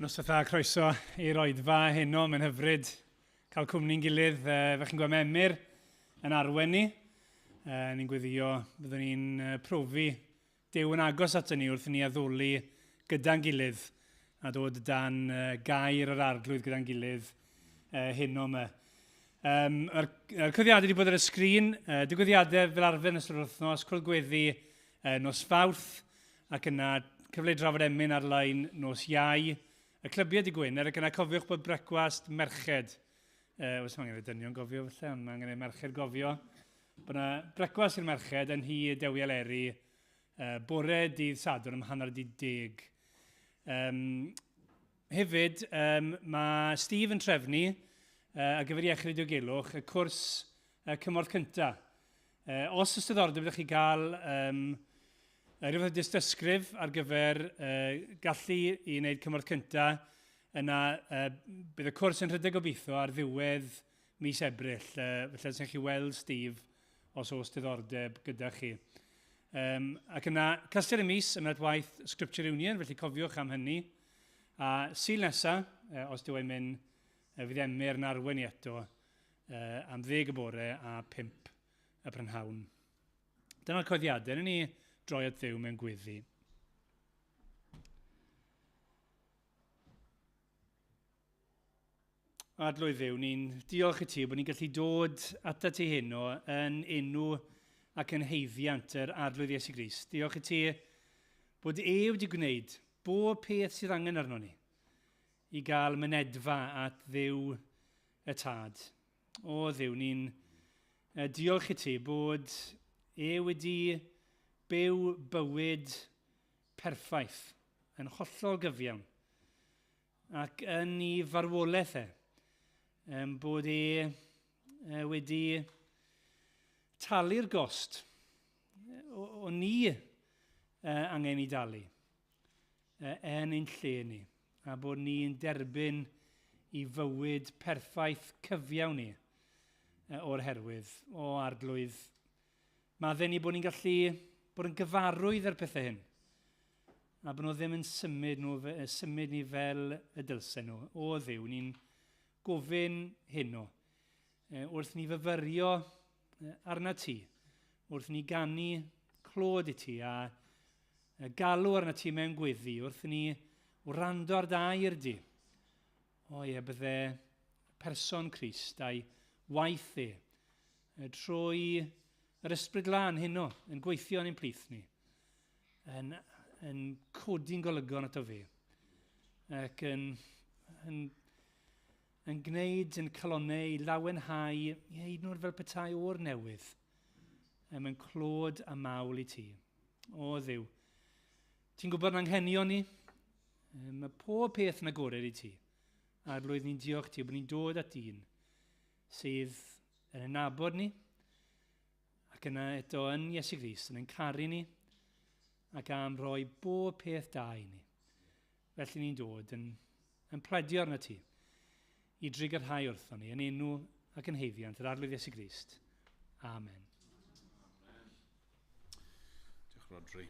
Noswaith dda, croeso i'r oedfa heno, mae'n hyfryd cael cwmni'n gilydd. Fe chi'n gweld Emyr yn arwen ni. Ni'n gweddio byddwn ni'n profi Duw yn agos ato ni wrth i ni addoli gyda'n gilydd a dod dan gair yr arglwydd gyda'n gilydd heno yma. Mae'r cyddiadau wedi bod ar y sgrin, digwyddiadau fel arfer yn ystod yr wythnos, cwrdd gweddi nos Fawrth, ac yna cyfle i drafod emyn ar-lein nos Iau, y clybiau dy Gwener, ac yna cofiwch bod brecwast merched. Oes angen y dynion gofio falle, ond mae angen y merched gofio. Bod yna brecwast i'r merched yn nhŷ Dewi Eleri bore dydd Sadwrn am 10:30. Hefyd, mae Steve yn trefnu ar gyfer Iechyd a Diogelwch y cwrs cymorth cyntaf. Os oes diddordeb ydych chi gael rhyw fath o dystysgrif ar gyfer gallu i wneud cymorth cyntaf, yna bydd y cwrs yn rhedeg gobeithio ar ddiwedd mis Ebrill. Felly, os chi weld Steve os oes diddordeb gyda chi. Ac yna, Castell y Mis, ymwneud waith Scripture Union, felly cofiwch am hynny. A Sul nesa, os dyw e'n mynd, fydd Emyr yn arwain i eto am 10 y bore a 5 y prynhawn. Dyna'r coeddiadau, ni droi at Dduw mewn gweddi. Arglwydd Dduw, ni'n diolch i ti bod ni'n gallu dod atat ti heno yn enw ac yn heiddiant yr Arglwydd Iesu Grist. Diolch i ti bod e wedi gwneud bob peth sydd angen arno ni i gael mynedfa at Dduw y Tad. O Dduw, ni'n diolch i ti bod e wedi byw bywyd perffaith, yn hollol gyfiawn, ac yn ei farwolaeth e, bod e wedi talu'r gost o ni angen i dalu yn ein lle ni, a bod ni'n derbyn i fywyd perffaith cyfiawn ni o'r herwydd, o Arglwydd. Maddau ni bod ni'n gallu bod yn gyfarwydd â'r pethau hyn, a bod nhw ddim yn symud, nhw, symud ni fel y dylsen nhw. O Dduw, ni'n gofyn heno, wrth ni fyfyrio arna ti, wrth ni ganu clod i ti a galw arna ti mewn gweddi, wrth ni wrando ar dy air di. O ie, bydde person Crist a'i waith e trwy yr Ysbryd Lân heno yn gweithio yn ein plith ni, yn, yn codi'n golygon ato fe, ac yn, yn, yn gwneud yn calonnau i lawenhau, ie, hyd yn oed fel petai o'r newydd, mewn clod a mawl i ti. O Dduw, ti'n gwybod yn anghenion ni, mae pob peth yn agored i ti. Arglwydd, ni'n diolch ti bod ni'n dod at un sydd yn enabod ni, ac yna eto yn Iesu Grist yn ein caru ni, ac am roi bob peth da i ni. Felly ni'n dod yn, yn pledio arno ti, i drigarhau wrthon ni, yn enw ac yn heiddiant yr Arglwydd Iesu Grist. Amen. Amen. Diolch, Rodri.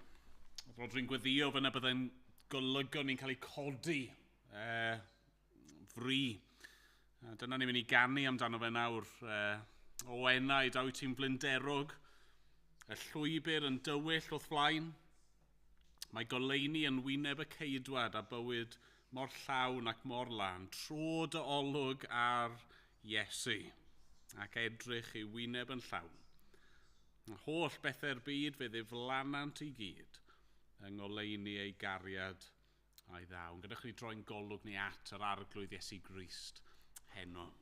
Oedd Rodri'n gweddio fyna byddai'n golygon ni'n cael ei codi fri. Dyna ni'n mynd i ganu amdano fe nawr. O enaid, a wyt ti'n flinderog? Y llwybr yn dywyll wrth flaen. Mae goleuni yn wyneb y ceidwad a bywyd mor llawn ac mor lân. Tro dy olwg ar Iesu ac edrych i wyneb yn llawn. Holl bethau'r byd fe ddiflanant i gyd yng ngoleuni ei gariad a'i ddawn. Gadewch ni droi'n golwg ni at yr Arglwydd Iesu Grist heno.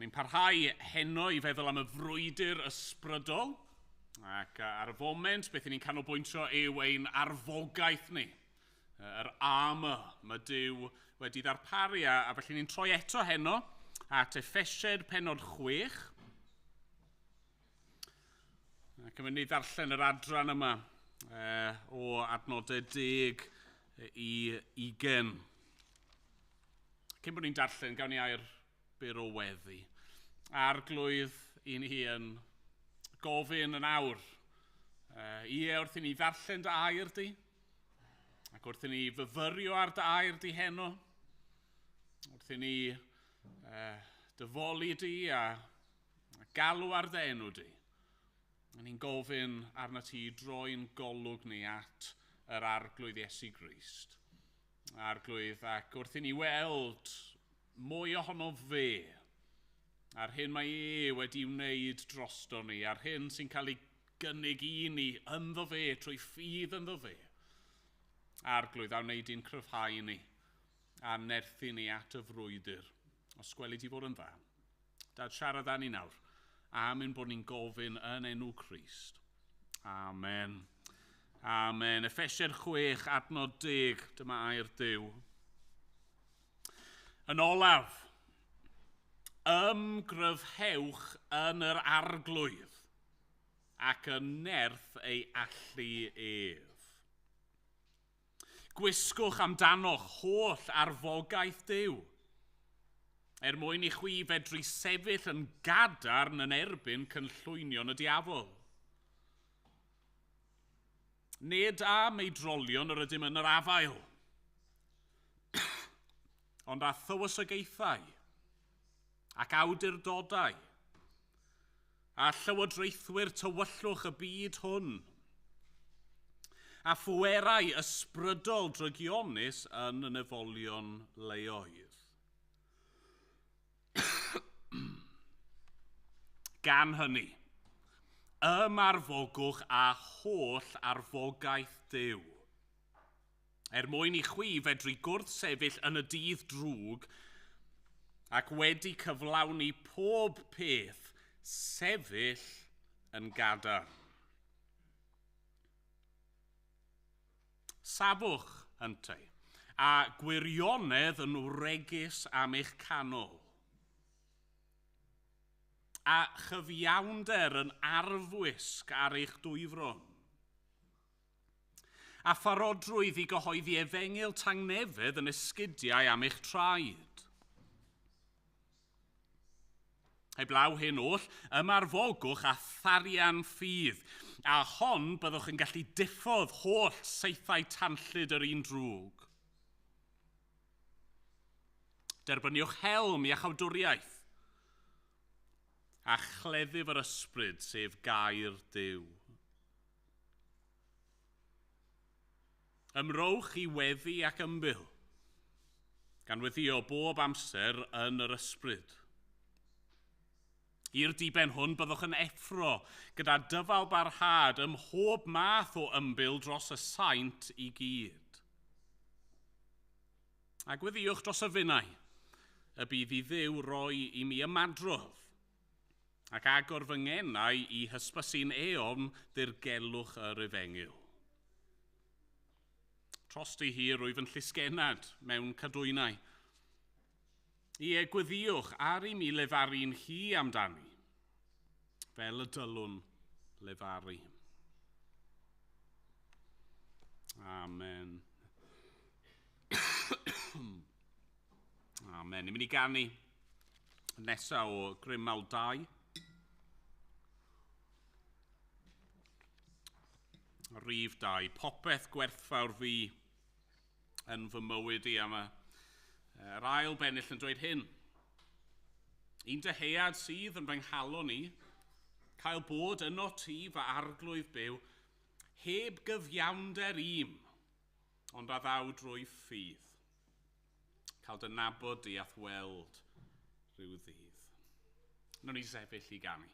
Ni'n parhau heno i feddwl am y frwydr ysbrydol, ac ar y foment beth ni'n canolbwyntio yw ein arfogaeth ni, yr armor mae Duw wedi ddarparu, a felly ni'n troi eto heno at Effesiaid pennod 6. Ac yn mynd i ddarllen yr adran yma o adnodau 10 i 20. Cyn bod ni'n darllen, gawn ni air byr o weddi. Arglwydd i ni yn gofyn yn awr. Ie, wrth i ni ddarllen dy air di, ac wrth i ni fyfyrio ar dy air di heno, wrth i ni dyfoli di a galw ar dy enw di, a ni'n gofyn arna ti droi'n golwg ni at yr Arglwydd Iesu Grist. Arglwydd, ac wrth i ni weld mwy ohono fe, a'r hyn mae e wedi wneud drosto ni, a'r hyn sy'n cael ei gynnig i ni ynddo fe, trwy ffydd ynddo fe. Arglwydd, a wneud i'n cryfhau ni, a nerthu ni at y frwydr, os gweli di fod yn dda. Dad, siarad â ni nawr, am ein bod ni'n gofyn yn enw Crist. Amen. Amen. Effesiaid 6, adnod 10, dyma air Duw. Yn olaf, ymgryfhewch yn yr Arglwydd ac yn nerth ei allu ef. Gwisgwch amdanoch holl arfogaeth Duw, er mwyn i chwi fedru sefyll yn gadarn yn erbyn cynllwynion y diafol. Nid â meidrolion yr ydym yn yr afael, ond â thywysogaethau ac awdurdodau a llywodraethwyr tywyllwch y byd hwn, a phwerau ysbrydol drygionus yn y nefolion leoedd. Gan hynny, ymarfogwch â holl arfogaeth Duw, er mwyn i chwi fedru gwrthsefyll yn y dydd drwg ac wedi cyflawni pob peth, sefyll yn gadarn. Safwch yntau, a gwirionedd yn wregus am eich canol, a chyfiawnder yn arfwisg ar eich dwyfron, a pharodrwydd i gyhoeddi efengyl tangnefedd yn esgidiau am eich traed. Heblaw hyn oll, ymarfogwch a tharian ffydd, a hon byddwch yn gallu diffodd holl saethau tanllyd yr un drwg. Derbyniwch helm iachawdwriaeth, a chleddyf yr ysbryd, sef gair Duw. Ymrowch i weddi ac ymbil, gan weddïo bob amser yn yr ysbryd. I'r diben hwn byddwch yn effro gyda dyfal barhad ym mhob math o ymbil dros y saint i gyd. A gweddïwch dros y finnau, y bydd i Dduw roi i mi ymadrodd, ac agor fy ngenau i hysbysu'n eofn ddirgelwch yr efengyl. Trosti hi rwyf yn llysgennad mewn cadwynau. Ie, gweddïwch ar i mi lefaru'n hi amdani, fel y dylwn lefaru. Amen. Amen. Ni'n mynd i ganu nesaf o Grymawl 2. Rhif 2. Popeth gwerthfawr fi yn fy mywyd i am yr ail bennill yn dweud hyn. Un dyhead sydd yn fy nghalon i, cael bod yno ti fy arglwydd byw, heb gyfiawnder i'm, ond a ddaw drwy ffydd. Cael dy nabod di a'th weld rhyw ddydd. Nawn ni sefyll i ganu.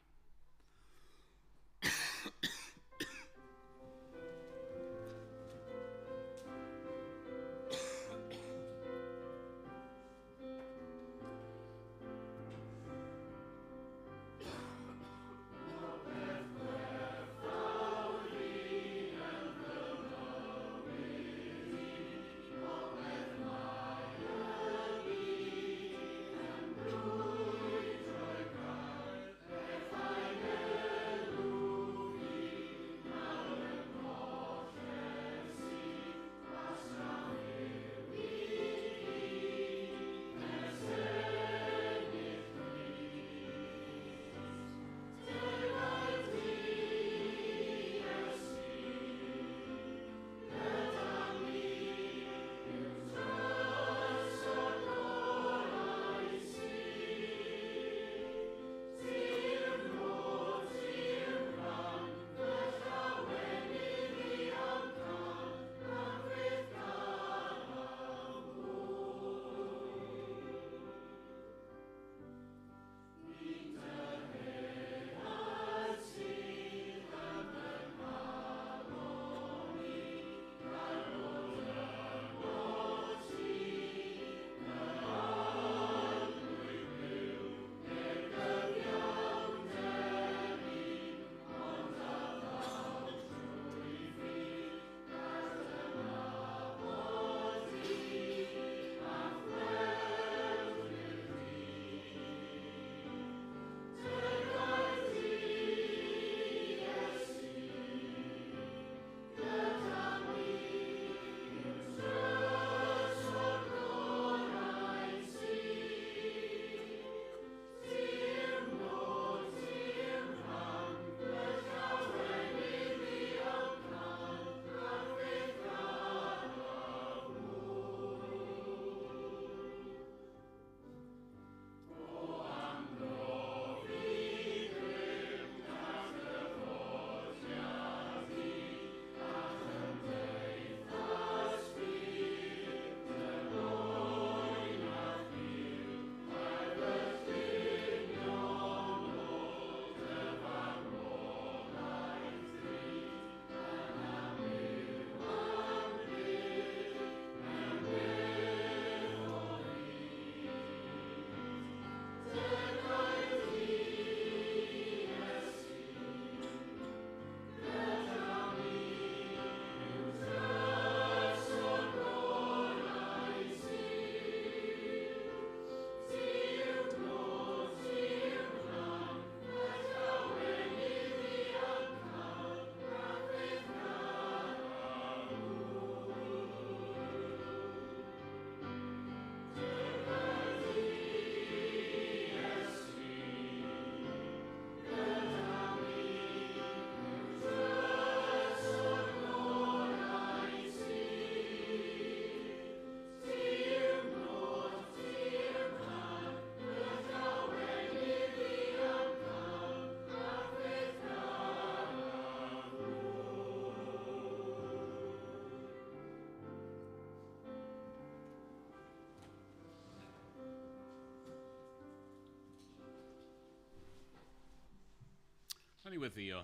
Nawn ni weddïo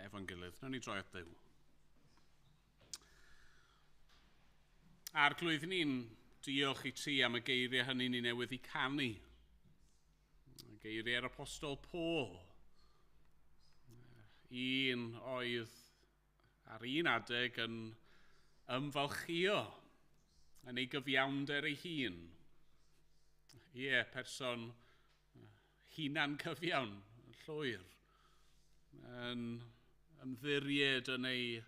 efo'n gilydd, nawn ni droi at Dduw. Arglwydd, ni'n diolch i ti am y geiriau hynny ni newydd i canu. Y geiriau'r apostol Paul. Un oedd ar un adeg yn ymfalchïo yn ei gyfiawnder ei hun. Ie, person hunan cyfiawn, llwyr, yn ymddiried yn ei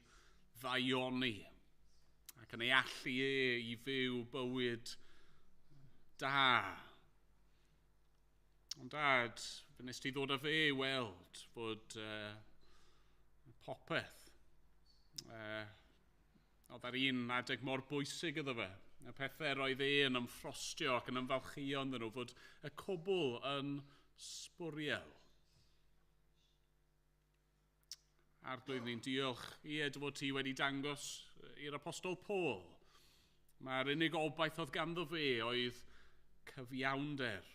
ddaioni ac yn ei allu e i fyw bywyd da. Ond Dad, fe nes ti ddod â fe i weld fod popeth oedd ar un adeg mor bwysig iddo fe. Y pethau roedd e yn ymffrostio ac yn ymfalchïo ynddyn nhw, fod y cwbl yn sbwriel. Arglwydd, ni'n diolch i dy fod ti wedi dangos i'r apostol Paul. Mae'r unig obaith oedd ganddo fe oedd cyfiawnder.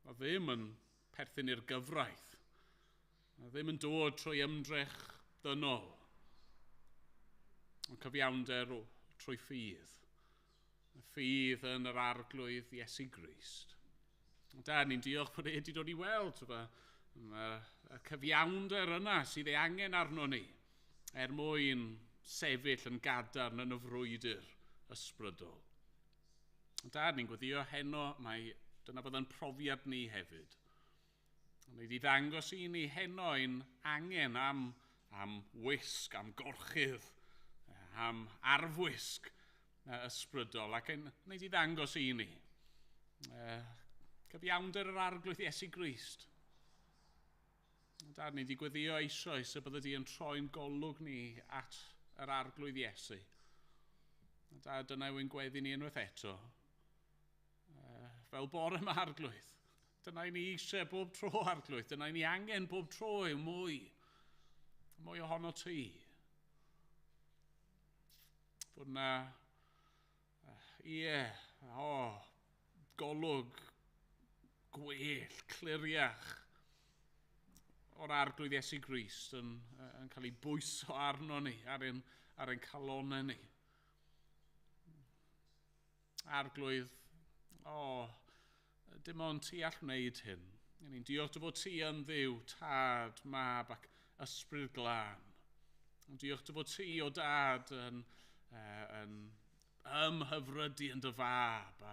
Oedd ddim yn perthyn i'r gyfraith. Oedd ddim yn dod trwy ymdrech ddynol. Ond cyfiawnder trwy ffydd. Y ffydd yn yr Arglwydd Iesu Grist. Da, ni'n diolch bod e wedi dod i weld y cyfiawnder yna sydd ei angen arno ni er mwyn sefyll yn gadarn yn y frwydr ysbrydol. Dad, ni'n gweddio heno, mae dyna bydd yn profiad ni hefyd. Ni wedi ddangos i ni heno ein angen am wisg, am gorchudd, am arfwisg ysbrydol, ac ni wedi ddangos i ni cyfiawnder yr Arglwydd Iesu Grist. Dad, ni wedi gweddio eisoes y bydde di yn troi'n golwg ni at yr Arglwydd Iesu. Dad, dyna yw'n gweddi ni unwaith eto. Fel bore yma, Arglwydd. Dyna i ni eisiau bob tro, Arglwydd. Dyna i ni angen bob tro yw mwy. Mwy ohono ti. Fod yna, ie, golwg gwell, cliriach o'r Arglwydd Iesu Grist yn cael ei bwyso arno ni, ar ein calonau ni. Arglwydd, dim ond ti all wneud hyn. Ni'n diolch dy fod ti yn Dduw, Tad, Mab ac Ysbryd Glân. Diolch dy fod ti o Dad yn ymhyfrydu yn dy fab.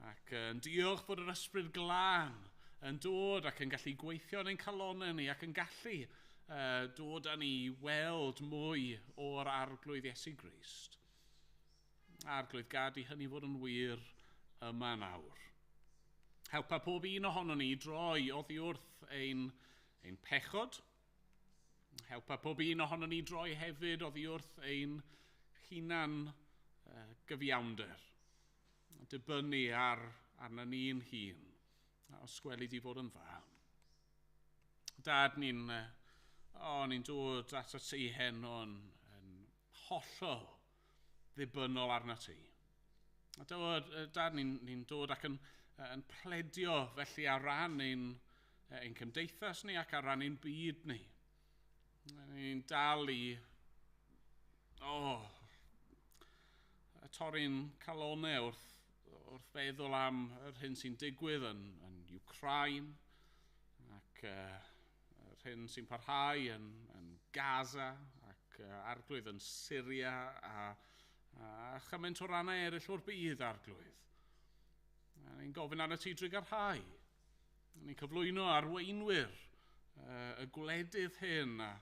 Ac yn diolch bod yr Ysbryd Glân yn dod ac yn gallu gweithio yn ein calonau ni ac yn gallu dod â ni i weld mwy o'r Arglwydd Iesu Grist. Arglwydd, gad i hynny fod yn wir yma nawr. Helpa pob un ohonon ni i droi oddi wrth ein pechod. Helpa pob un ohonon ni droi hefyd oddi wrth ein hunan gyfiawnder. Dibynnu arna ni'n hun. Os gweli di fod yn dda. Dad, ni'n dod at ti heno yn hollol ddibynnol arna ti. A Dad, ni'n dod ac yn pledio felly ar ran ein cymdeithas ni ac ar ran ein byd ni. Ni'n dal i torri'n calonau wrth feddwl am yr hyn sy'n digwydd yn Ukraine ac yr hyn sy'n parhau yn Gaza ac Arglwydd yn Syria a chymaint o rannau eraill o'r byd, Arglwydd. A ni'n gofyn arno ti drugarhau. Ni'n cyflwyno arweinwyr y gwledydd hyn a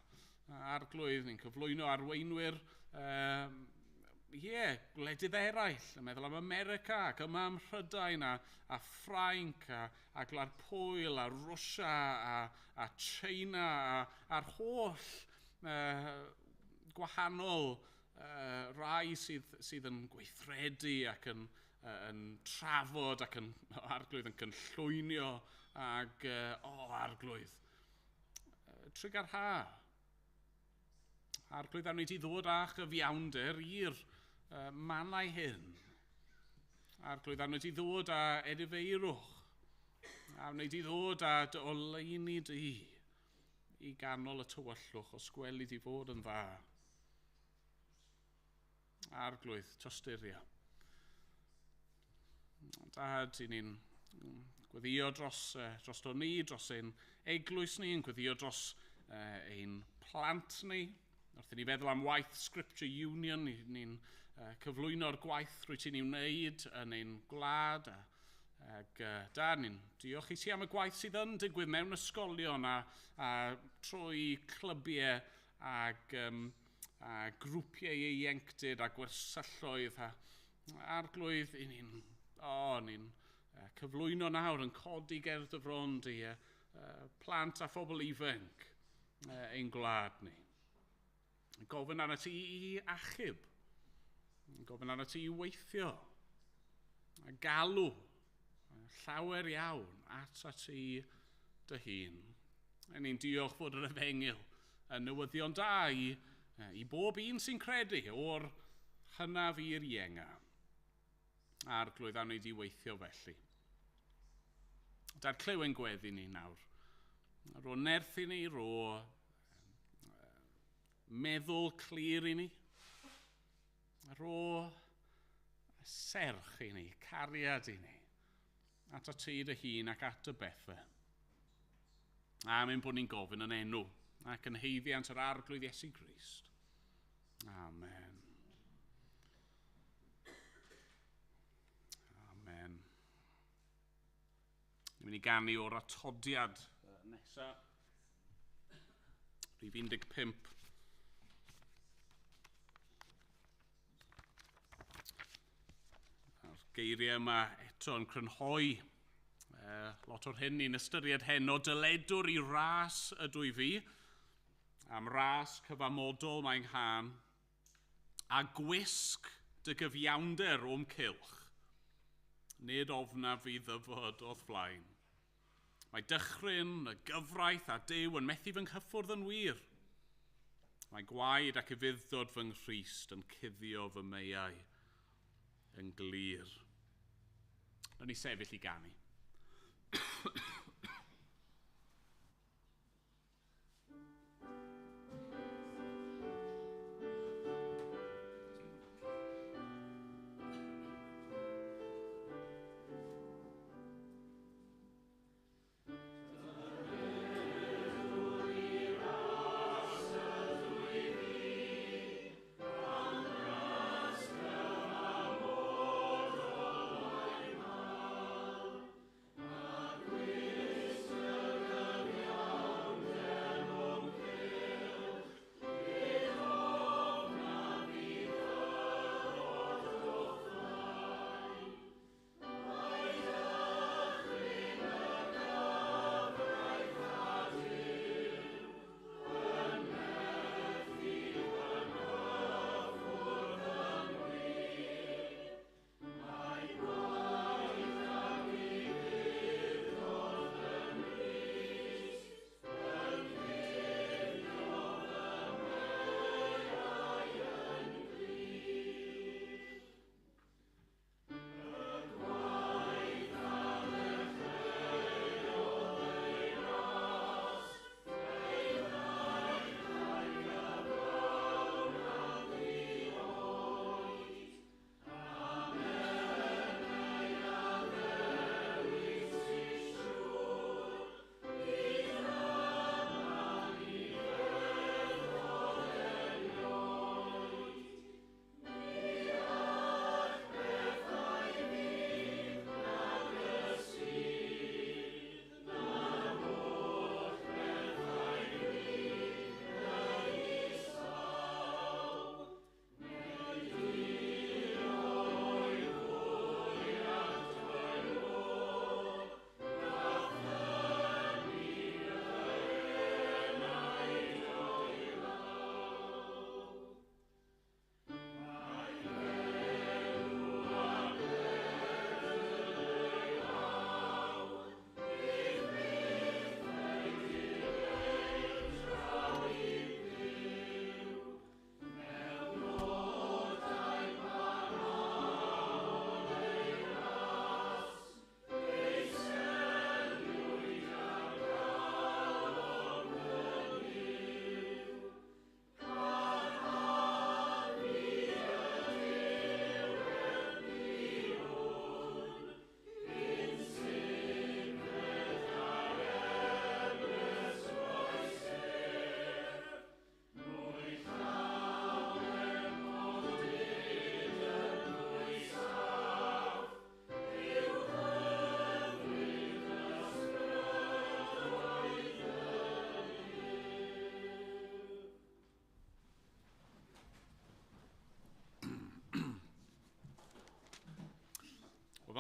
Arglwydd, ni'n cyflwyno arweinwyr gwledydd eraill, yn meddwl am America ac yma am Mhrydain a Ffrainc a Gwlad Pwyl a Rwsia a China a'r holl gwahanol rai sydd yn gweithredu ac yn trafod ac yn Arglwydd yn cynllwynio ac Arglwydd. Trugarha. Arglwydd, awn ni ti ddod â chyfiawnder i'r mannau hyn. Arglwydd, awn ni ti ddod â edifeirwch. Awn ni ti ddod â dy oleuni di i ganol y tywyllwch os gweli di fod yn dda. Arglwydd, tosturia. Dad, i ni'n gweddio dros, dros ni, dros ein eglwys ni, yn gweddio dros ein plant ni. Wrth i ni feddwl am waith Scripture Union, ni'n cyflwyno'r gwaith rwy ti'n ei wneud yn ein gwlad. Ac da, ni'n diolch i ti am y gwaith sydd yn digwydd mewn ysgolion a trwy clybiau ac a grwpiau ieuenctid a gwersylloedd a Arglwydd, i ni'n ni cyflwyno nawr yn codi ger dy fron di plant a phobl ifanc ein gwlad ni. Gofyn arna ti i achub, gofyn arna ti i weithio, a galw llawer iawn at a ti dy hun. A ni'n diolch fod yr efengyl yn newyddion da i bob un sy'n credu o'r hynaf i'r ienga. Arglwydd, awn ni di weithio felly. Da'r clyw ein gweddi ni nawr. Ro nerth i ni, ro meddwl clir i ni. Ro serch i ni, cariad i ni. At y ti dy hun ac at y bethau. A mynd bod ni'n gofyn yn enw ac yn haeddiant yr Arglwydd Iesu Grist. Amen. Amen. Ni'n mynd i ganu o'r atodiad nesaf. Rhif 15. A'r geiriau yma eto yn crynhoi lot o'r hyn ni'n ystyried heno. Dyledwr i ras ydw i fi, am ras cyfamodol mae'n nghân, a gwisg dy gyfiawnder o'm cylch, nid ofna fi ddyfod o'th flaen. Mae dychryn, y gyfraith a Duw yn methu fy nghyffwrdd yn wir. Mae gwaed ac ufudd-dod fy Nghrist yn cuddio fy meiau yn glir. Nawn ni sefyll i ganu.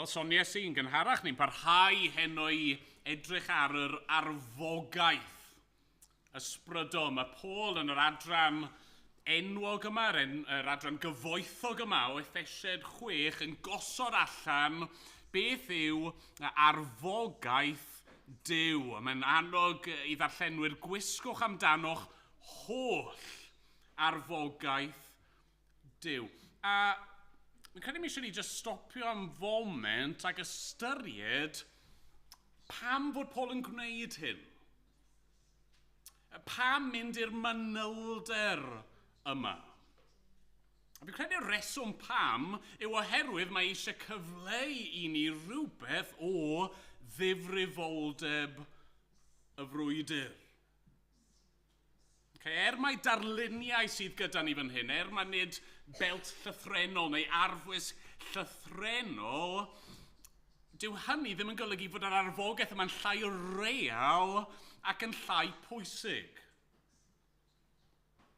Fel sonies i'n gynharach, ni'n parhau heno i edrych ar yr arfogaeth ysbrydol. Mae Paul yn yr adran enwog yma, yr adran gyfoethog yma o Effesiaid 6 yn gosod allan beth yw arfogaeth Duw. Mae'n annog i ddarllenwyr gwisgwch amdanoch holl arfogaeth Duw. A fi'n credu mi eisiau ni just stopio am foment ac ystyried pam fod Paul yn gwneud hyn. Pam mynd i'r manylder yma? A fi'n credu'r reswm pam yw oherwydd mae eisiau cyfleu i ni rhywbeth o ddifrifoldeb y frwydr. Okay, mai darluniau sydd gyda ni fan hyn, mai nid belt llythrennol neu arfwisg llythrennol, dyw hynny ddim yn golygu fod yr arfogaeth yma'n llai real ac yn llai pwysig.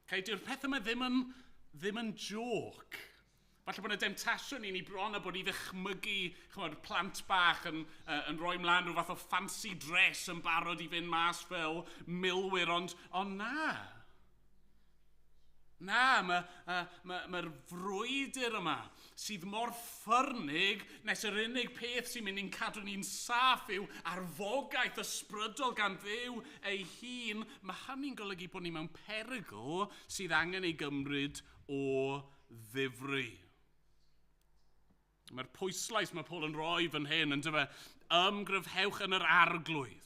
Okay, dyw'r peth yma ddim yn joc. Falle bod yna demtasiwn i ni bron a bod i ddychmygu, chymod, plant bach yn rhoi mlaen rhyw fath o fancy dress yn barod i fynd mas fel milwyr, ond na. Na, mae'r frwydr yma sydd mor ffyrnig nes yr unig peth sy'n mynd i'n cadw ni'n saff yw arfogaeth ysbrydol gan Dduw ei hun. Mae hynny'n golygu bod ni mewn perygl sydd angen ei gymryd o ddifri. Mae'r pwyslais mae Paul yn rhoi fan hyn yn dyfe, ymgryfhewch yn yr Arglwydd.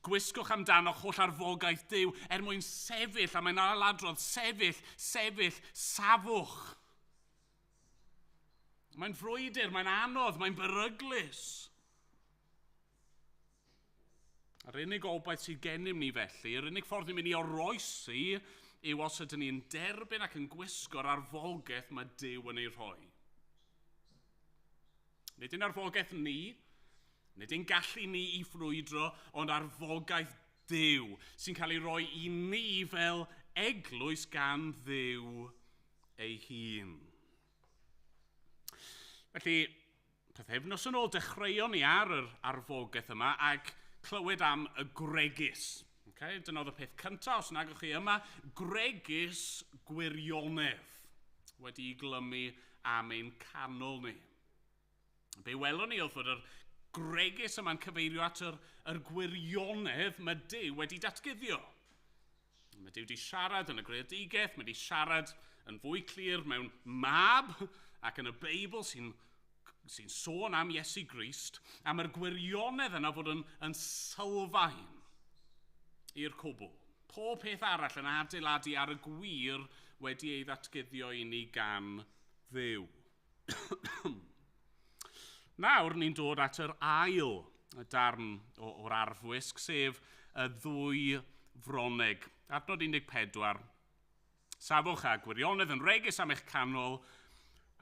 Gwisgwch amdanoch holl arfogaeth Duw er mwyn sefyll, a mae'n ailadrodd, sefyll, sefyll, safwch. Mae'n frwydr, mae'n anodd, mae'n beryglus. A'r unig obaith sydd gennym ni felly, yr unig ffordd ni'n mynd i oroesi yw os ydyn ni'n derbyn ac yn gwisgo'r arfogaeth mae Duw yn ei rhoi. Nid ein arfogaeth ni, nid ein gallu ni i ffrwydro, ond arfogaeth Duw sy'n cael ei roi i ni fel eglwys gan Dduw ei hun. Felly, pythefnos yn ôl dechreuon ni ar yr arfogaeth yma ac clywed am y gwregys. Okay? Dyna oedd y peth cyntaf, os nag o'ch chi yma, gwregys gwirionedd wedi'i glymu am ein canol ni. Be welon ni oedd fod yr gwregys yma'n cyfeirio at yr gwirionedd mae Duw wedi datguddio. Mae Duw wedi siarad yn y greadigaeth, mae wedi siarad yn fwy clir mewn mab ac yn y Beibl sy'n sôn am Iesu Grist, am yr gwirionedd yna fod yn sylfaen i'r cwbl. Pob peth arall yn adeiladu ar y gwir wedi ei ddatguddio i ni gan Dduw. Nawr ni'n dod at yr ail darn o'r arfwisg, sef y ddwy froneg. Adnod 14. Safwch a gwirionedd yn regus am eich canol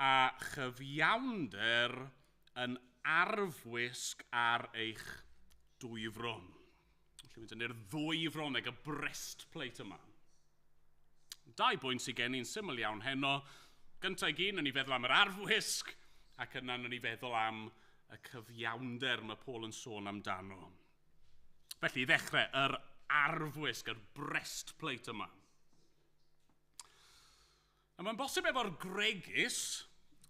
a chyfiawnder yn arfwisg ar eich dwyfron. Felly mae'n dynnu'r ddwy froneg, y breastplate yma. Dau bwynt sydd gen i'n syml iawn heno. Gyntaf i gyd, wnawn ni feddwl am yr arfwisg, ac yna wnawn ni feddwl am y cyfiawnder mae Paul yn sôn amdano. Felly, i ddechrau, yr arfwisg, yr breastplate yma. A mae'n bosib efo'r gwregys,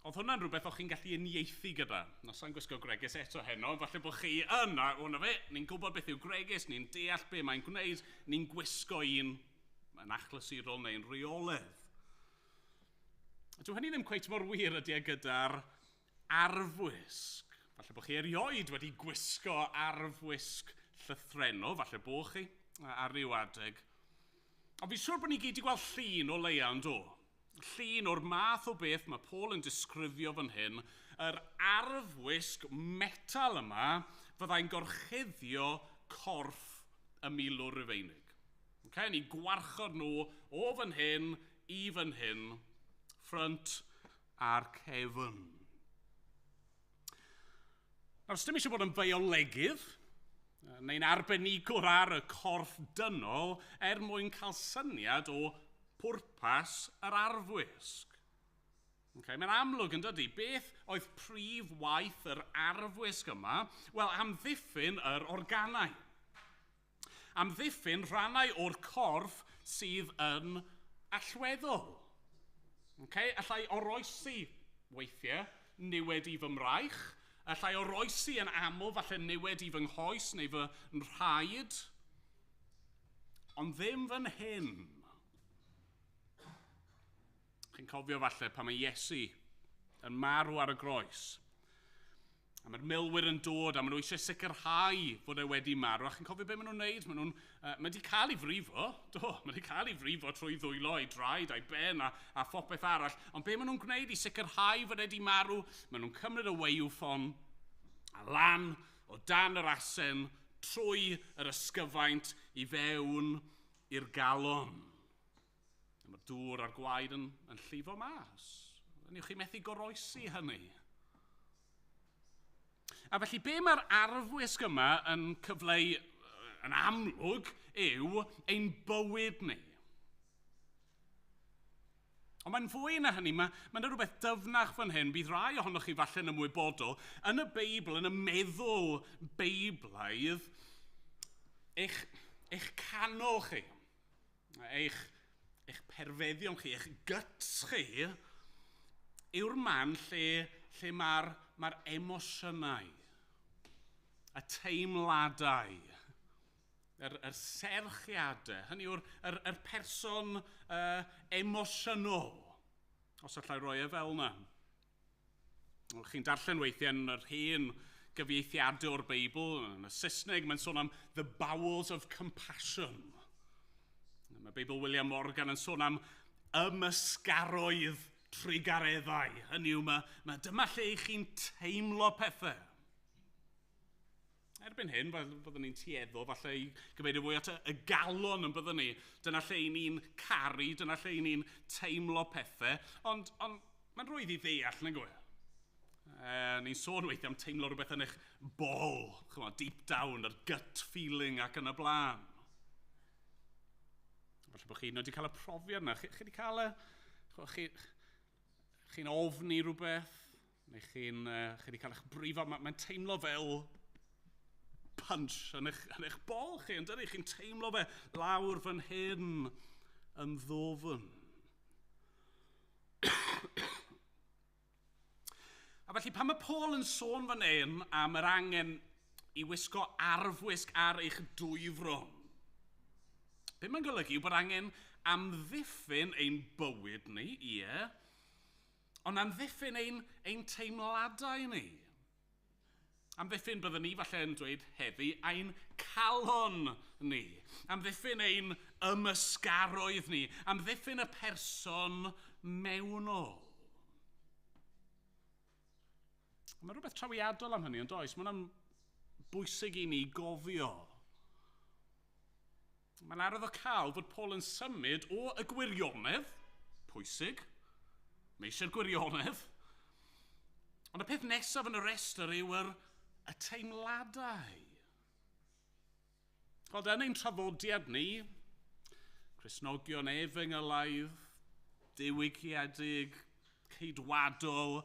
oedd hwnna'n rhywbeth o'ch chi'n gallu uniaethu gyda. Na, sa'n gwisgo gwregys eto heno, falle bod chi yn, a hwnna fe, ni'n gwybod beth yw gwregys, ni'n deall be mae'n gwneud, ni'n gwisgo un yn achlysurol neu'n rheolaidd. A dyw hynny ddim cweit mor wir ydy e gyda'r arfwisg. Falle bod chi erioed wedi gwisgo arfwisg llythrennol, falle bod chi ar ryw adeg. Ond fi'n siŵr bod ni gyd wedi gweld llun o leia, yn do? Llun o'r math o beth mae Paul yn disgrifio fan hyn, yr arfwisg metal yma fyddai'n gorchuddio corff y milwr Rufeinig. Okay, ni gwarchod nhw o fan hyn i fan hyn, front a'r cefn. Nawr, os dim eisiau bod yn fiolegydd, neu'n arbenigwr ar y corff dynol, er mwyn cael syniad o pwrpas yr arfwisg. Okay, mae'n amlwg yn dydy, beth oedd prif waith yr arfwisg yma? Wel, amddiffyn yr organau. Amddiffyn rhannau o'r corff sydd yn allweddol. Okay? Allai oroesi weithiau niwed i fy mraich, allai oroesi yn aml falle niwed i fy nghoes neu fy nhraed, ond ddim fan hyn. Chi'n cofio falle pan mae Iesu yn marw ar y groes. A mae'r milwyr yn dod a maen nhw eisiau sicrhau fod e wedi marw. A chi'n cofio beth maen nhw'n wneud? Maen nhw'n, mae wedi cael ei frifo, do, mae wedi cael ei frifo trwy ddwylo, ei draed, a'i ben a phopeth arall. Ond be maen nhw'n gwneud i sicrhau fod e wedi marw? Maen nhw'n cymryd y waywffon a lan o dan yr asen trwy yr ysgyfaint i fewn i'r galon. A mae'r dŵr a'r gwaed yn llifo mas. Newch chi methu goroesi hynny. A felly be mae'r arfwisg yma yn cyfleu yn amlwg yw ein bywyd ni. Ond mae'n fwy na hynny, mae yna rhywbeth dyfnach fan hyn, bydd rai ohonoch chi falle'n ymwybodol, yn y Beibl, yn y meddwl Beiblaidd, eich canol chi, eich perfeddion chi, eich guts chi, yw'r man lle mae'r emosiynau, y teimladau, yr serchiadau, hynny yw'r yr person emosiynol, os allai roi e fel yna. Chi'n darllen weithiau yn yr hen gyfieithiadau o'r Beibl, yn y Saesneg, mae'n sôn am the bowels of compassion. Mae Beibl William Morgan yn sôn am ymysgaroedd trugareddau. Hynny yw, mae dyma lle i chi'n teimlo pethau. Erbyn hyn, byddwn ni'n tueddol falle i gyfeirio fwy at y galon yn byddwn ni. Dyna lle i ni'n caru, dyna lle i ni'n teimlo pethau. Ond mae'n rhwydd i ddeall, nag yw e? Ni'n sôn weithiau am teimlo rhywbeth yn eich bol, chymod, deep down, yr gut feeling ac yn y blaen. Falle bod chi wedi cael y profiad yna. Chi wedi cael y... Chi'n ofni rhywbeth, neu chi wedi cael eich brifo. Mae'n teimlo fel punch yn eich bol chi, yn dydi? Chi'n teimlo fe lawr fan hyn yn ddofn. A felly pan mae Paul yn sôn fan hyn am yr angen i wisgo arfwisg ar eich dwyfron, be mae'n golygu yw bod angen amddiffyn ein bywyd ni, ie, ond amddiffyn ein teimladau ni. Amddiffyn byddwn ni falle yn dweud heddi ein calon ni. Amddiffyn ein ymysgaroedd ni. Amddiffyn y person mewnol. Mae rhywbeth trawiadol am hynny, ond oes? Mae hwnna'n bwysig i ni gofio. Mae'n arwyddocaol fod Paul yn symud o y gwirionedd, pwysig, mae eisiau'r gwirionedd, ond y peth nesaf yn y restr yw y teimladau. Wel, yn ein traddodiad ni, Cristnogion efengylaidd, diwygiedig, ceidwadol,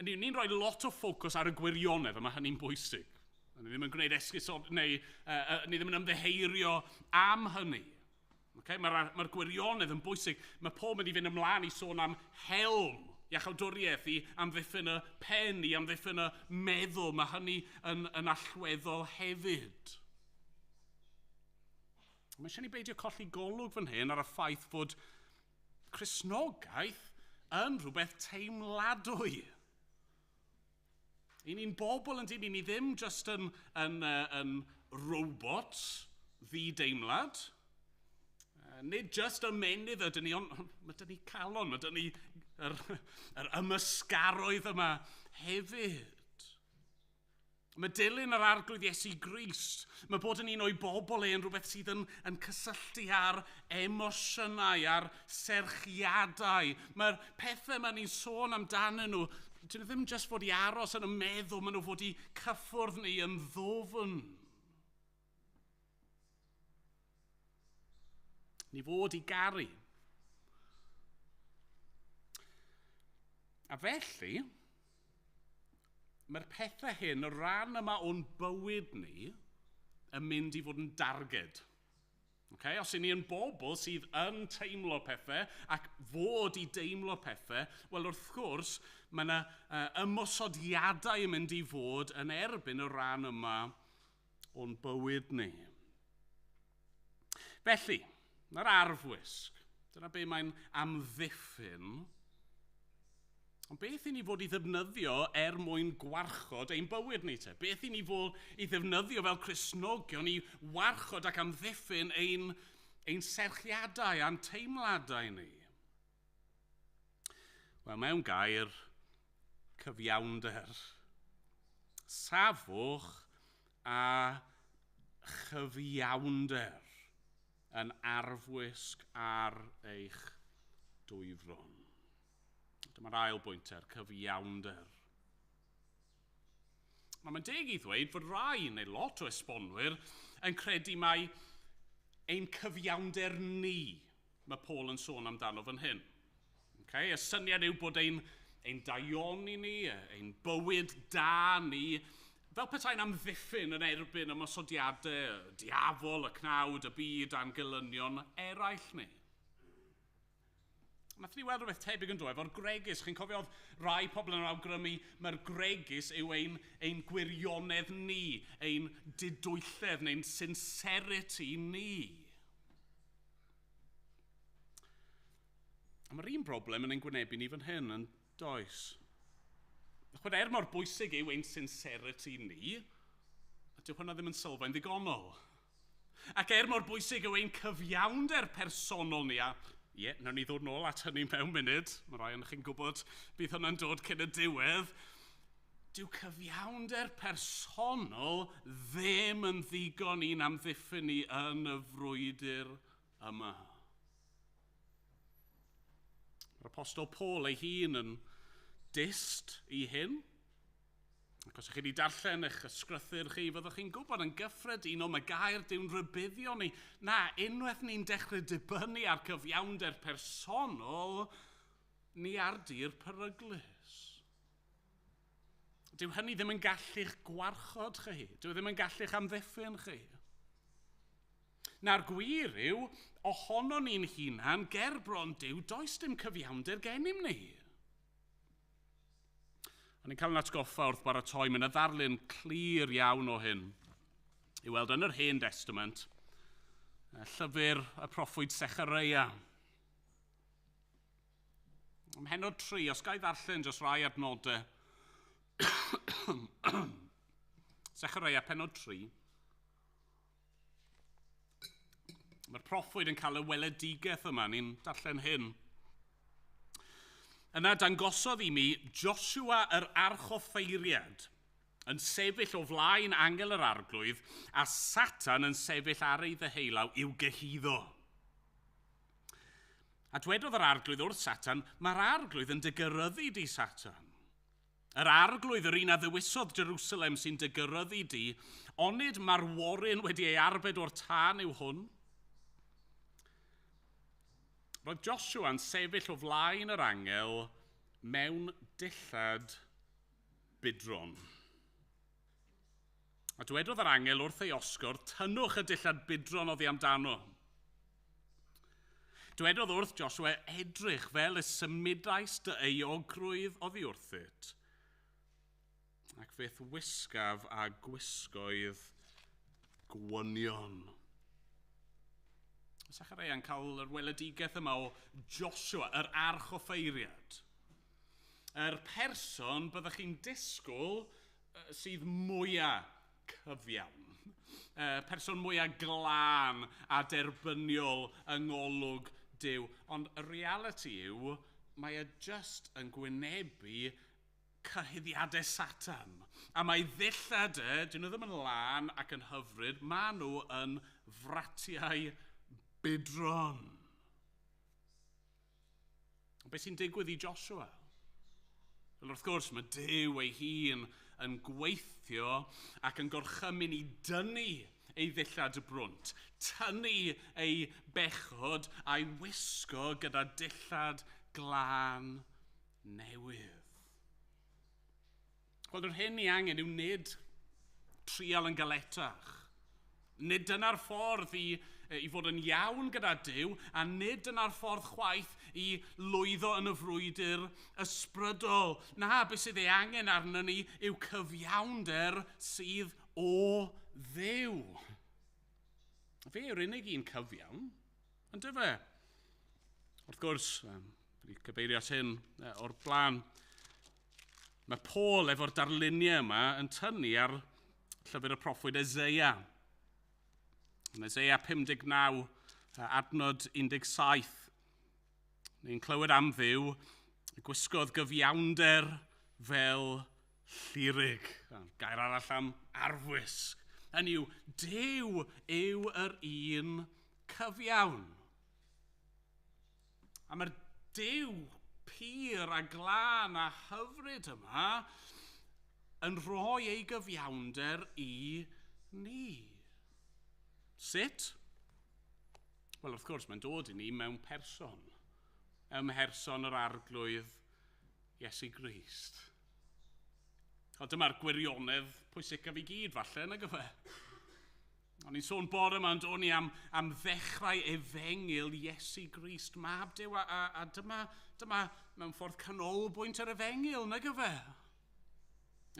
ni'n rhoi lot o ffocws ar y gwirionedd, a mae hynny'n bwysig. A ni ddim yn gwneud esgus, neu ni ddim yn ymddiheurio am hynny. Okay? Mae'r gwirionedd yn bwysig. Mae Paul mynd i fynd ymlaen i sôn am helm, iachawdwriaeth, i amddiffyn y pen, i amddiffyn y meddwl. Mae hynny yn allweddol hefyd. Mae eisiau ni beidio colli golwg fan hyn ar y ffaith fod Cristnogaeth yn rhywbeth teimladwy. I ni'n bobl yn dyn ni ddim just yn robot ddi-deimlad. Nid just ymennydd ydyn ni, ond mae dyn ni calon, mae dyn ni yr ymysgaroedd yma hefyd. Mae dilyn yr Arglwydd Iesu Grist, mae bod yn un o'i bobl e yn rhywbeth sydd yn cysylltu ar emosiynau, ar serchiadau. Mae'r pethau mae ni'n sôn amdanyn nhw, dyn nhw ddim jyst fod i aros yn y meddwl, maen nhw fod i cyffwrdd ni yn ddofn. Ni fod i garu. A felly, mae'r pethau hyn, y rhan yma o'n bywyd ni, yn mynd i fod yn darged. Okay? Os y'n ni yn bobl sydd yn teimlo pethau ac fod i deimlo pethau, wel wrth gwrs mae yna ymosodiadau yn mynd i fod yn erbyn y rhan yma o'n bywyd ni. Felly, mae'r arfwisg. Dyna be mae'n amddiffyn. Ond beth i ni fod i ddefnyddio er mwyn gwarchod ein bywyd ni te? Beth i ni fod i ddefnyddio fel Cristnogion i warchod ac amddiffyn ein serchiadau a'n teimladau ni? Wel, mewn gair, cyfiawnder. Safwch a chyfiawnder yn arfwisg ar eich dwyfron. Dyma'r ail bwynt er, cyfiawnder. Mae'n deg i ddweud fod rai neu lot o esbonwyr yn credu mai ein cyfiawnder ni mae Paul yn sôn amdano fan hyn. Okay? Y syniad yw bod ein daioni ni, ein bywyd da ni, fel petai'n amddiffyn yn erbyn ymosodiadau, y diafol, y cnawd, y byd a'n gelynion eraill ni. Nath ni weld rhywbeth tebyg yn dod efo'r gwregys. Chi'n cofio oedd rai pobl yn awgrymu mae'r gwregys yw ein gwirionedd ni, ein didwylledd neu'n sincerity ni. A mae'r un broblem yn ein gwynebu ni fan hyn yn does. Chwed, er mor bwysig yw ein sincerity ni, a dyw hwnna ddim yn sylfaen ddigonol. Ac er mor bwysig yw ein cyfiawnder personol ni, a ie, nawn ni ddod nôl at hynny mewn munud, mae rai ohonoch chi'n gwybod bydd hwnna'n dod cyn y diwedd, dyw cyfiawnder personol ddim yn ddigon i'n amddiffyn ni yn y frwydr yma. Mae'r Apostol Paul ei hun yn dyst i hyn. Ac os ydych chi wedi darllen eich ysgrythur chi, fyddwch chi'n gwybod yn gyffredinol mae gair Duw'n rhybuddio ni. Na, unwaith ni'n dechrau dibynnu ar cyfiawnder personol, ni ar dir peryglus. Dyw hynny ddim yn gallu'ch gwarchod chi. Dyw ddim yn gallu'ch amddiffyn chi. Na'r gwir yw, ohono ni'n hunan, ger bron Duw, does dim cyfiawnder gennym ni. A ni'n cael yn atgoffa wrth baratoi, mae yna ddarlun clir iawn o hyn. I weld yn yr Hen Testament, llyfr y proffwyd Sechareia. Ym mhennod 3, os ga i ddarllen jyst rai adnodau. Sechareia, pennod 3. Mae'r proffwyd yn cael y weledigaeth yma, ni'n darllen hyn. Yna dangosodd i mi Joshua yr archoffeiriad yn sefyll o flaen angel yr arglwydd a Satan yn sefyll ar ei ddeheulaw i'w gyhuddo. A dwedodd yr arglwydd wrth Satan, mae'r arglwydd yn dygyryddu di, Satan. Yr arglwydd yr un a ddewisodd Jerusalem sy'n dygyryddu di, onid mae'r waryn wedi ei arbed o'r tân yw hwn? Roedd Joshua yn sefyll o flaen yr angel mewn dillad budron. A dwedodd yr angel wrth ei osgor, tynnwch y dillad budron oddi amdano. Dwedodd wrth Joshua, edrych fel y symudais dy euogrwydd oddi wrthyt, ac fe'th wisgaf a gwisgoedd gwynion. Sechareia'n cael yr weledigaeth yma o Joshua, yr archoffeiriad. Yr person byddwch chi'n disgwyl sydd mwyaf cyfiawn. Person mwyaf glân a derbyniol yng ngolwg Duw. Ond y reality yw, mae e just yn gwynebu cyhuddiadau Satan. A mae ddillad e, dyn nhw ddim yn lân ac yn hyfryd, maen nhw yn fratiau budron. Ond beth sy'n digwydd i Joshua? Wel, wrth gwrs, mae Duw ei hun yn gweithio ac yn gorchymyn i dynnu ei ddillad y brwnt, tynnu ei bechod a'i wisgo gyda dillad glân newydd. Wel, yr hyn ni angen yw nid trial yn galetach. Nid dyna'r ffordd i fod yn iawn gyda Duw, a nid dyna'r ffordd chwaith i lwyddo yn y frwydr ysbrydol. Na, beth sydd ei angen arno ni yw cyfiawnder sydd o Dduw. Fe yw'r unig un cyfiawn, yn dyfe? Wrth gwrs, wedi cyfeirio at hyn o'r blaen, mae Paul efo'r darluniau yma yn tynnu ar llyfr y proffwyd Eseia. Yn Eseia 59, adnod 17, ni'n clywed am Dduw, gwisgodd gyfiawnder fel llurig. Gair arall am arfwisg. Hynny yw, Duw yw yr un cyfiawn. A mae'r Duw pur a glân a hyfryd yma yn rhoi ei gyfiawnder i ni. Sut? Wel, wrth gwrs, mae'n dod i ni mewn person. Ym mherson yr Arglwydd Iesu Grist. O, dyma'r gwirionedd pwysicaf i gyd, falle, nag yfe? O'n i'n sôn bore yma, ond o'n i am ddechrau efengyl Iesu Grist, mab Duw, a dyma mewn ffordd canolbwynt yr efengyl, nag yfe?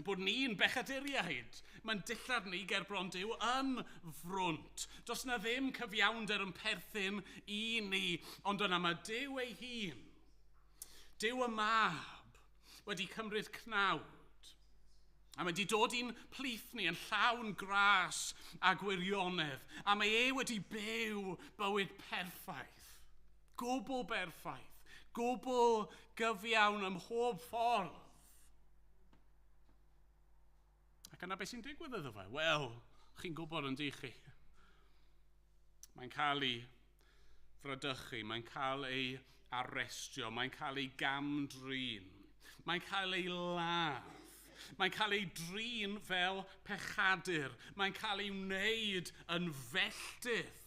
Bod ni'n bechaduriaid. Mae'n dillad ni ger bron Duw yn frwnt. Does na ddim cyfiawnder yn perthyn i ni, ond yna mae Duw ei hun, Duw y mab, wedi cymryd cnawd. A mae wedi dod i'n plith ni yn llawn gras a gwirionedd. A mae e wedi byw bywyd perffaith. Gwbl berffaith. Gwbl gyfiawn ym mhob ffordd. Ac yna beth sy'n digwydd iddo fe? Wel, chi'n gwybod yn dych chi. Mae'n cael ei fradychu, mae'n cael ei arestio, mae'n cael ei gamdrin, mae'n cael ei ladd. Mae'n cael ei drin fel pechadur. Mae'n cael ei wneud yn felltith.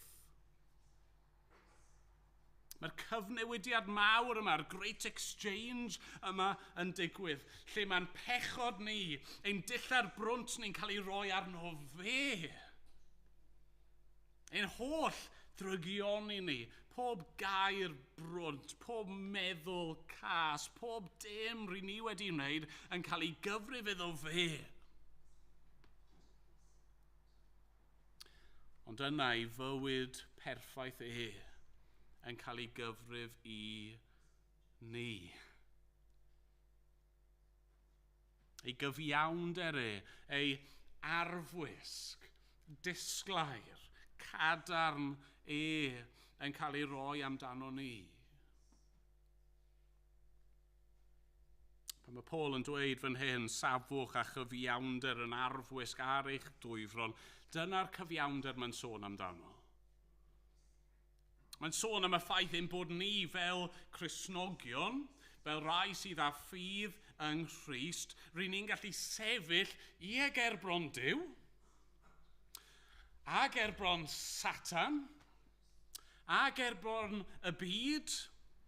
Mae'r cyfnewidiad mawr yma, yr Great Exchange yma yn digwydd, lle mae'n pechod ni, ein dillad brwnt ni'n cael ei roi arno fe. Ein holl ddrygioni ni, pob gair brwnt, pob meddwl cas, pob dim ry'n ni wedi wneud yn cael ei gyfrif iddo fe. Ond yna ei fywyd perffaith e yn cael ei gyfrif i ni. Ei gyfiawnder e, ei arfwisg, disglair, cadarn e yn cael ei roi amdano ni. Pan mae Paul yn dweud fan hyn, safwch a chyfiawnder yn arfwisg ar eich dwyfron, dyna'r cyfiawnder mae'n sôn amdano. Mae'n sôn am y ffaith ein bod ni fel Cristnogion, fel rai sydd â ffydd yng Nghrist, ry'n ni'n gallu sefyll i gerbron Duw, a gerbron Satan, a gerbron y byd,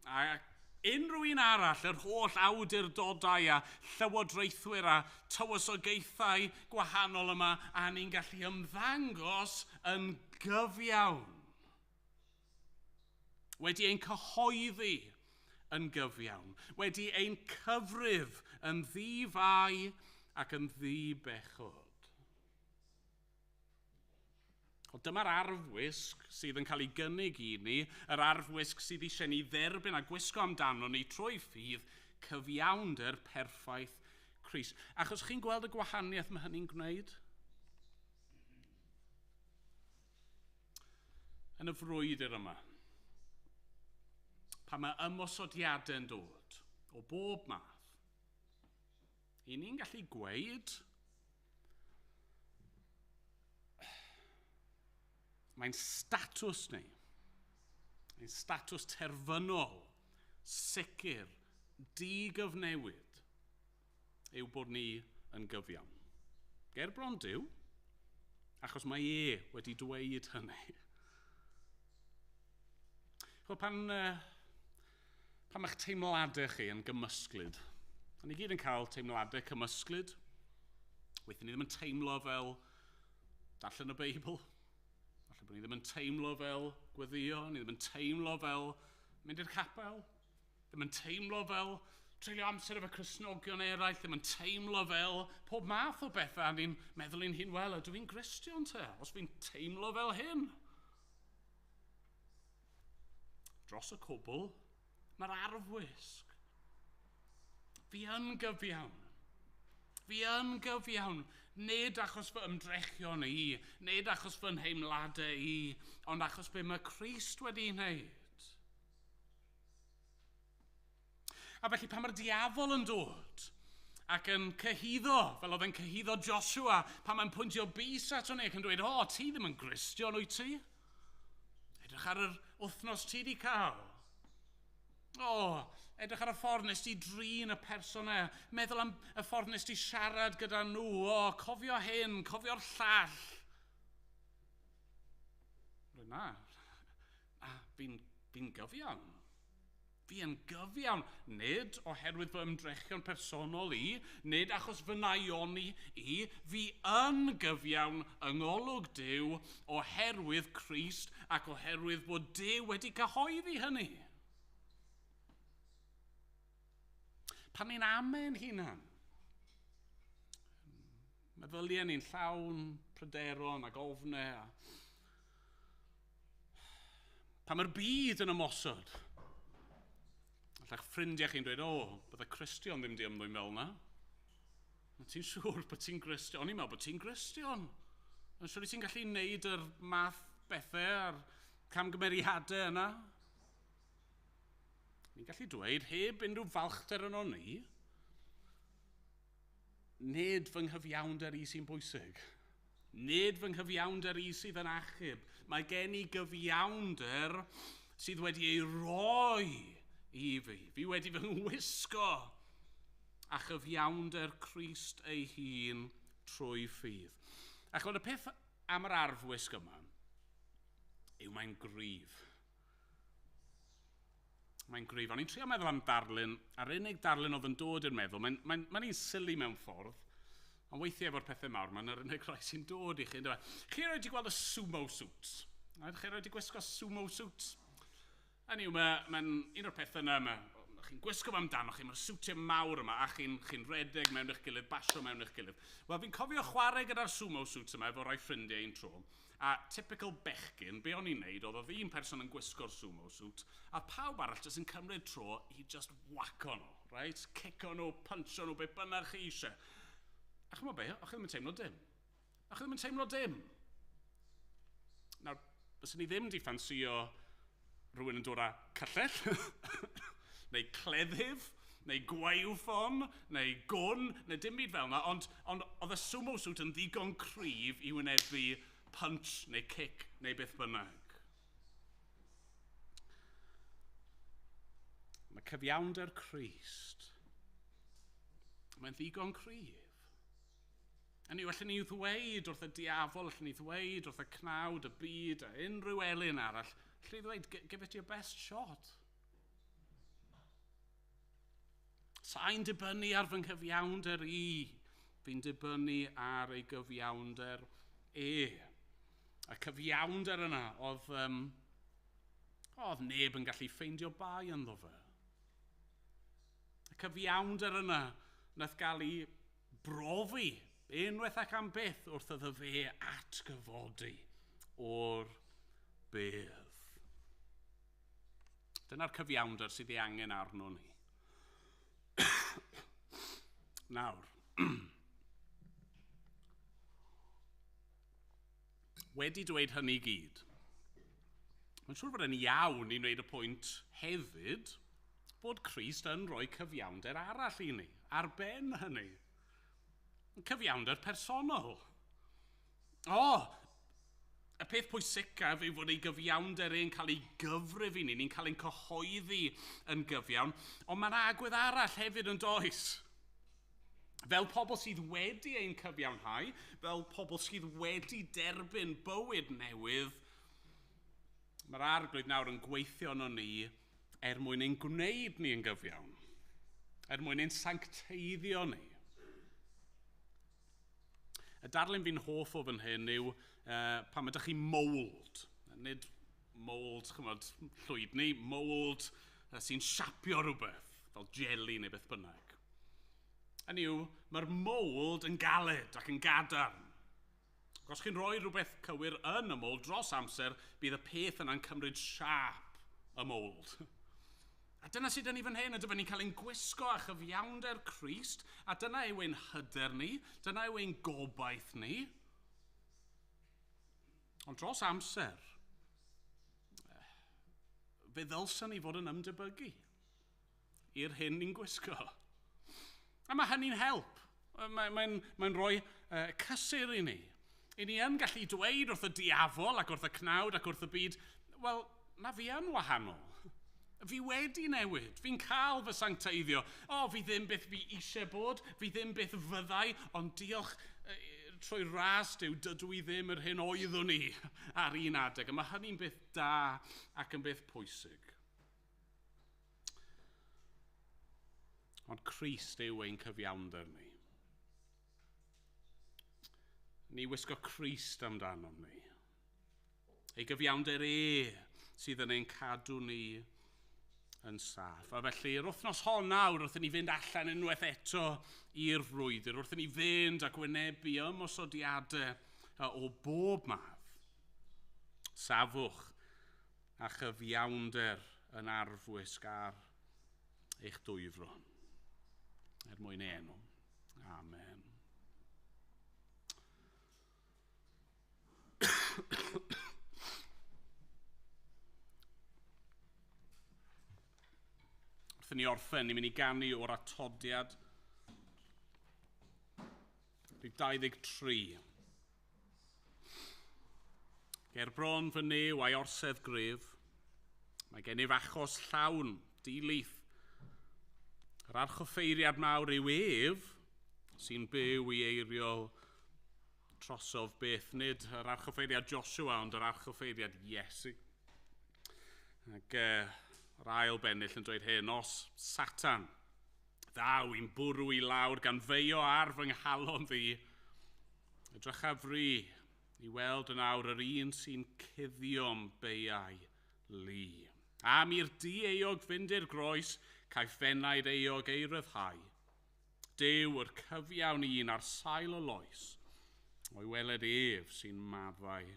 a unrhyw un arall, yr holl awdurdodau a llywodraethwyr a tywysogaethau gwahanol yma, a ni'n gallu ymddangos yn gyfiawn. Wedi ein cyhoeddi yn gyfiawn, wedi ein cyfrif yn ddi-fai ac yn ddi-bechod. Ond dyma'r arfwisg sydd yn cael ei gynnig i ni, yr arfwisg sydd eisiau ni dderbyn a gwisgo amdano ni trwy ffydd cyfiawnder perffaith Crist. Achos chi'n gweld y gwahaniaeth mae hynny'n gwneud? Yn y frwydr yma, pan mae ymosodiadau'n dod o bob math, i ni'n gallu gweud, mae'n statws ni, mae'n statws terfynol, sicr, digyfnewid, yw bod ni yn gyfiawn. Ger bron Duw, achos mae e wedi dweud hynny. Chwa, pan Pan mae'ch teimladau chi yn gymysglyd, a ni gyd yn cael teimladau cymysglyd, weithiau ni ddim yn teimlo fel darllen y Beibl, falle bod ni ddim yn teimlo fel gweddio, ni ddim yn teimlo fel mynd i'r capel, ddim yn teimlo fel treulio amser efo Cristnogion eraill, ddim yn teimlo fel pob math o bethau, a ni'n meddwl i'n hun, wel, ydw i'n Gristion te, os fi'n teimlo fel hyn? Dros y cwbl, mae'r arfwisg. Fi yn gyfiawn. Fi yn gyfiawn. Nid achos fy ymdrechion i, nid achos fy nheimladau i, ond achos be mae Crist wedi wneud. A felly pan mae'r diafol yn dod ac yn cyhuddo, fel oedd e'n cyhuddo Joshua, pan mae'n pwyntio bys ato ni ac yn dweud, o, ti ddim yn Gristion, wyt ti? Edrych ar yr wythnos ti wedi cael. O, edrych ar y ffordd nes ti drin y person e. Meddwl am y ffordd nes ti siarad gyda nhw. O, cofio hyn, cofio'r llall. Na, fi'n gyfiawn. Fi yn gyfiawn, nid oherwydd fy ymdrechion personol i, nid achos fy naioni i, fi yn gyfiawn yng ngolwg Duw oherwydd Crist ac oherwydd bod Duw wedi cyhoeddi hynny. Pan ni'n amen hunan, meddyliau ni'n llawn pryderon ac ofnau. Pan mae'r byd yn ymosod, alla'ch ffrindiau chi'n dweud, o, bydde Cristion ddim di ymddwyn fel yna. Ti'n siŵr bod ti'n Gristion? O'n i'n meddwl bod ti'n Gristion. Yn siŵr i ti'n gallu neud yr math bethau a'r camgymeriadau yna. Ni'n gallu dweud, heb unrhyw falchder yno ni, nid fy nghyfiawnder i sy'n bwysig. Nid fy nghyfiawnder i sydd yn achub. Mae gen i gyfiawnder sydd wedi ei roi i fi. Fi wedi fy ngwisgo a chyfiawnder Crist ei hun trwy ffydd. Ac ond y peth am yr arfwisg yma yw mae'n gryf. Mae'n gryf. O'n i'n trio meddwl am darlun, a'r unig darlun oedd yn dod i'r meddwl, mae'n un silly mewn ffordd, ond weithiau efo'r pethau mawr, mae'n yr unig rai sy'n dod i chi. Chi erioed wedi gweld y sumo suits? Chi erioed wedi gwisgo sumo suits? Hynny yw, mae'n un o'r pethau yna, chi'n gwisgo fe amdano chi, mae'r siwtiau mawr yma, a chi'n rhedeg mewn eich gilydd, basio mewn eich gilydd. Wel, fi'n cofio chwarae gyda'r sumo suits yma efo rai ffrindiau un tro, a typical bechgyn, be o'n i'n neud, oedd un person yn gwisgo'r sumo suit, a pawb arall jyst yn cymryd tro i just whaco nhw, right? Cico nhw, puncho nhw, be bynnag chi eisiau. A chymod be, o'ch chi ddim yn teimlo dim. O'ch chi ddim yn teimlo dim. Nawr, byswn ni ddim di ffansio rhywun yn dod â cyllell, neu cleddyf, neu gwaywffon, neu gwn, neu dim byd fel yna, ond oedd y sumo suit yn ddigon cryf i wynebu punch neu kick neu beth bynnag. Mae cyfiawnder Crist, mae'n ddigon cryf. Hynny yw, allwn ni ddweud wrth y diafol, allwn ni ddweud wrth y cnawd, y byd, a unrhyw elyn arall, allwn ni ddweud, give it your best shot. Sa'n dibynnu ar fy nghyfiawnder i, fi'n dibynnu ar ei gyfiawnder e. Y cyfiawnder yna, oedd neb yn gallu ffeindio bai ynddo fe. Y cyfiawnder yna nath gael ei brofi unwaith ac am byth wrth iddo fe atgyfodi o'r bedd. Dyna'r cyfiawnder sydd ei angen arno ni. Nawr, wedi dweud hynny gyd, mae'n siŵr bod e'n iawn i wneud y pwynt hefyd bod Crist yn rhoi cyfiawnder arall i ni, ar ben hynny. Cyfiawnder personol. O, y peth pwysicaf yw fod ei gyfiawnder e'n cael ei gyfrif i ni, ni'n cael ein cyhoeddi yn gyfiawn, ond mae'n agwedd arall hefyd yn does. Fel pobl sydd wedi ein cyfiawnhau, fel pobl sydd wedi derbyn bywyd newydd, mae'r arglwydd nawr yn gweithio yno ni er mwyn ein gwneud ni yn gyfiawn, er mwyn ein sancteiddio ni. Y darlun fi'n hoff o fan hyn yw pan ydych chi mould, nid mould, chymod, llwydni, mould sy'n siapio rhywbeth, fel jelly neu beth bynnag. Hynny yw, mae'r mould yn galed ac yn gadarn. Ac os chi'n rhoi rhywbeth cywir yn y mould dros amser, bydd y peth yna'n cymryd siâp y mould. A dyna sydd ni fan hyn, ydym ni'n cael ein gwisgo â chyfiawnder Crist, a dyna yw ein hyder ni, dyna yw ein gobaith ni. Ond dros amser, fe ddylswn ni fod yn ymdebygu i'r hyn ni'n gwisgo. A mae hynny'n help. Mae'n rhoi cysur i ni. I ni yn gallu dweud wrth y diafol ac wrth y cnawd ac wrth y byd, wel, na fi yn wahanol. Fi wedi newid, fi'n cael fy sancteiddio. O, fi ddim beth fi eisiau bod, fi ddim beth fyddai, ond diolch trwy ras Duw, dydw i ddim yr hyn oeddwn i ar un adeg. A mae hynny'n beth da ac yn beth pwysig. Ond Crist yw ein cyfiawnder ni. Ni wisgo Crist amdanom ni. Ei gyfiawnder e sydd yn ein cadw ni yn saff. A felly, yr wythnos hon nawr, wrth i ni fynd allan unwaith eto i'r frwydr, wrth i ni fynd ac wynebu ymosodiadau o bob math, safwch a chyfiawnder yn arfwisg ar eich dwyfron. Er mwyn ei enw. Amen. Wrth i ni orffen, ni'n mynd i ganu o'r atodiad rhif 23. Ger bron fy Nuw a'i orsedd gref, mae gennyf achos llawn, dilith. Yr archoffeiriad mawr yw ef sy'n byw i eiriol trosof beth, nid yr archoffeiriad Joshua, ond yr archoffeiriad Iesu. Ac yr ail bennill yn dweud hyn, os Satan ddaw i'n bwrw i lawr gan feio ar fy nghalon ddi, edrychaf fri i weld yn awr yr un sy'n cuddio'n beiau lu. Am i'r di-euog fynd i'r groes, caiff fenaid euog ei ryddhau. Duw yr cyfiawn un ar sail o loes, o'i weled ef sy'n maddau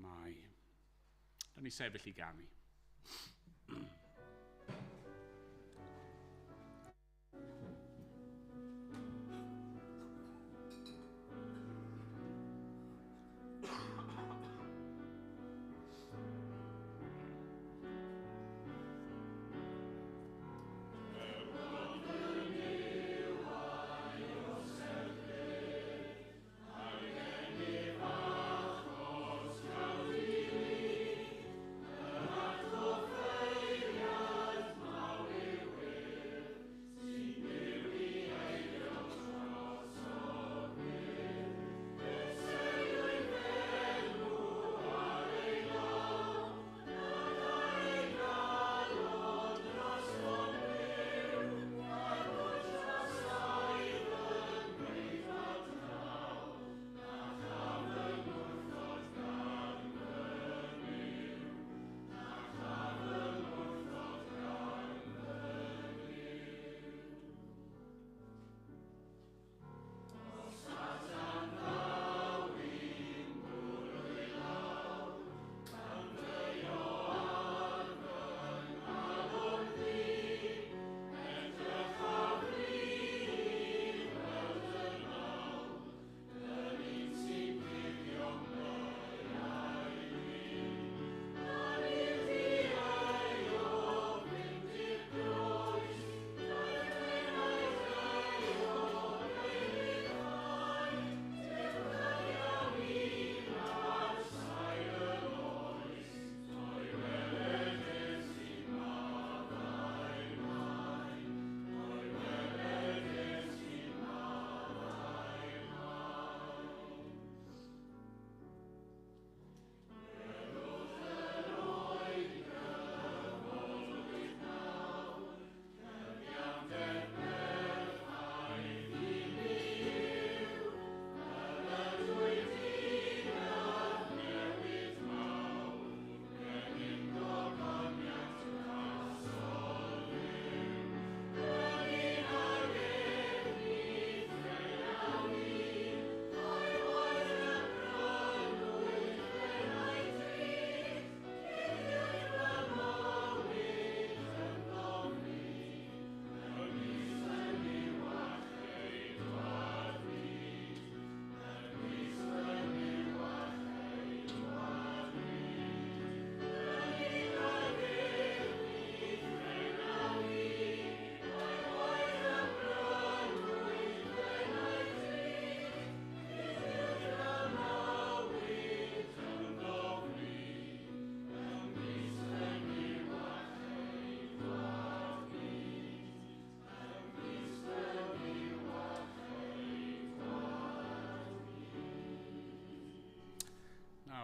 mai. Dyna ni sefyll i ganu.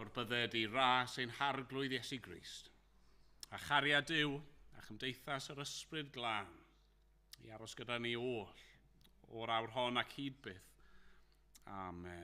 Nawr bydded i ras ein harglwydd Iesu Grist, a chariad Duw a chymdeithas yr Ysbryd Glân i aros gyda ni oll o'r awr hon ac hyd byth. Amen.